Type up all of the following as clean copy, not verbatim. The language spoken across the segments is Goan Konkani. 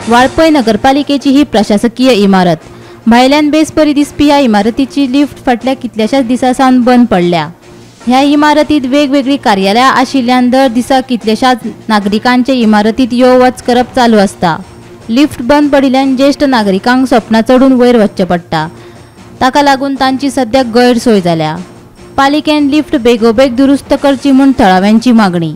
वाळपय नगरपालिकेची ही प्रशासकीय इमारत. भायल्यान बेस बरी दिसपी ह्या इमारतीची लिफ्ट फाटल्या कितल्याशाच दिसां सावन बंद पडल्या. ह्या इमारतीत वेगवेगळी कार्यालयां आशिल्ल्यान दर दिसा कितल्याशाच नागरिकांचे इमारतीत यो वच करप चालू आसता. लिफ्ट बंद पडिल्ल्यान ज्येश्ठ नागरिकांक सोपणां चडून वयर वचचें पडटा. ताका लागून तांची सद्याक गैरसोय जाल्या. पालिकेन लिफ्ट बेगोबेग दुरुस्त करची म्हूण थळाव्यांची मागणी. हे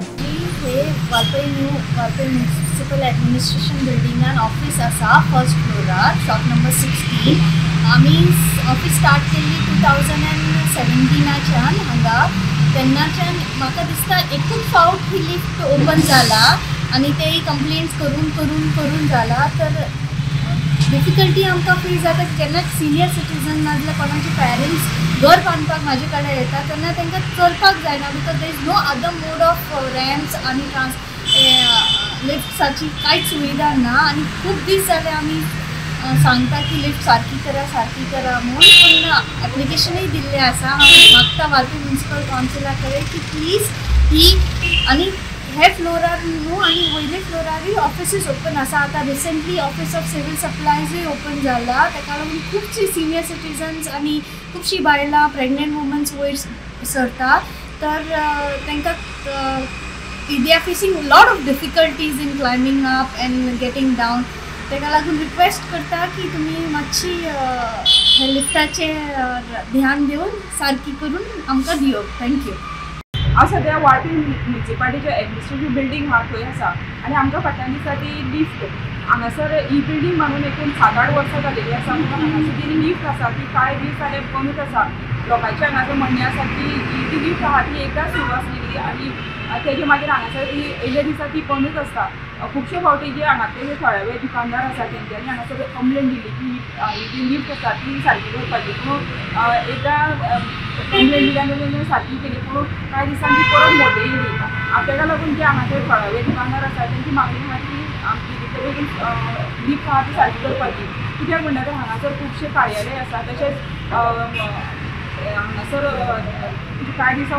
Valpoi new Valpoi municipal administration बिल्डिंगान ऑफिस आसा, फर्स्ट फ्लोरार, शॉप नंबर 16. आमी ऑफिस स्टार्ट केल्ली 2017च्यान हांगा. तेन्नाच्यान म्हाका दिसता एकूच फावट ही लिफ्ट ओपन जाला आनी तेय कंप्लेंट्स करून करून करून जाला. तर डिफिकल्टी आमकां फील जाता जेन्ना सिनियर सिटीजन नाजाल्यार कोणाचे पेरंट्स घर बांदपाक म्हाजे कडेन येता तेन्ना तांकां चलपाक जायना, because there is no other mode of ramps आनी ट्रान्स लिफ्ट्साची कांयच सुविधा ना. आनी खूब दीस जाले आमी सांगता की लिफ्ट सारकी करा सारकी करा म्हूण, पूण एप्लिकेशनूय दिल्लें आसा. हांव मागता वाळपय म्युनिसिपल कावन्सिला कडेन की प्लीज ही आनी हे फ्लोरार न्हू आनी वयले फ्लोरारूय ऑफिसीस ओपन आसा. आतां रिसंटली ऑफिस ऑफ सिवील सप्लायजूय ओपन जाला, ताका लागून खुबशीं सिनियर सिटीजन्स आनी खुबशीं बायलां प्रेग्नंट वुमन्स वयर सरता. तर तांकां they are facing lot of difficulties in climbing up and getting down. ताका लागून रिक्वेस्ट करता की तुमी मातशी हे लिफ्टाचें ध्यान दिवन सारकी करून आमकां दिवप. Thank you. हांव सद्या वाळपय म्युनिसिपालिटीचे एडमिनिस्ट्रेटीव बिल्डींग आहा थंय आसा आनी आमकां फाटल्यान दिसता ती लिफ्ट. हांगासर ही बिल्डींग बांदून एकूण 7-8 वर्सां जालेली आसा. म्हणून हांगासर जी लिफ्ट आसा ती कांय दीस जाले बंदूच आसा. लोकांचें हांगासर म्हणणें आसा की ही जी लिफ्ट आहा ती एकदां सुरू आसलेली आनी तेजे मागीर हांगासर ती येयल्या दिसा ती बंदूच आसता. खुबशे फावटी जे हांगासरले जे थळावे दुकानदार आसा तेंच्यांनी हांगासर कंप्लेन दिली की ही जी लिफ्ट आसा ती सारकी करपाची, पूण एकदां कंप्लेन दिल्या नंतर सारकी केली पूण कांय दिसांनी ती परत मोडली येयली. ताका लागून जे हांगासर थळावे दुकानदार आसा तेंची मागणी आहा की आमची बेगीन लिफ्ट आहा ती सारकी करपाची. कित्याक म्हणटा तर हांगासर खुबशे कार्यालय आसा, तशेंच हांगासर कांय दिसां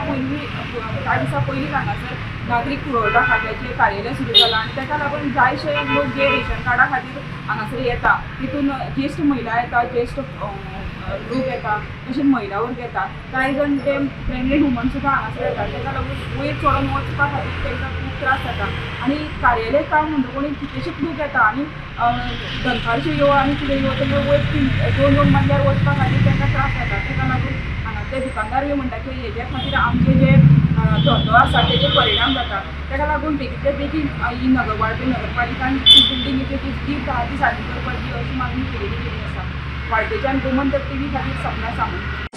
पयलीं हांगासर नागरीक पुरवठा खात्याचें कार्यालय सुरू जालां आनी ताका लागून जायशे लोक जे रेशन कार्डा खातीर हांगासर येता तितून ज्येश्ठ महिला येता, ज्येश्ठ लोक येता, तशेंच महिला वर्ग येता, कांय जाण ते प्रेग्नंट वुमन सुद्दां हांगासर येता. ताका लागून वयर चडोन वचपा खातीर तांकां खूब त्रास जाता आनी कार्यालय काम म्हणटकूच कितलेशेच लोक येता आनी दनपारचे यो आनी कितें यो तांकां वयर 2-2 मजल्यार वचपा खातीर तांकां त्रास जाता. ताका लागून हांगासले दुकानदार बी म्हणटा की हेज्या खातीर आमचे जे धंदो आसा तेजेर परिणाम जाता. ताका लागून बेगींतल्या बेगीन ही नगर वाळपय नगरपालिकान ती बिल्डींग ती लिफ्ट आहा ती सारकी करपाची अशी मागणी केलेली गेली आसा. वाळपयच्यान गोमंतक टीव्ही खातीर सपना सामंत.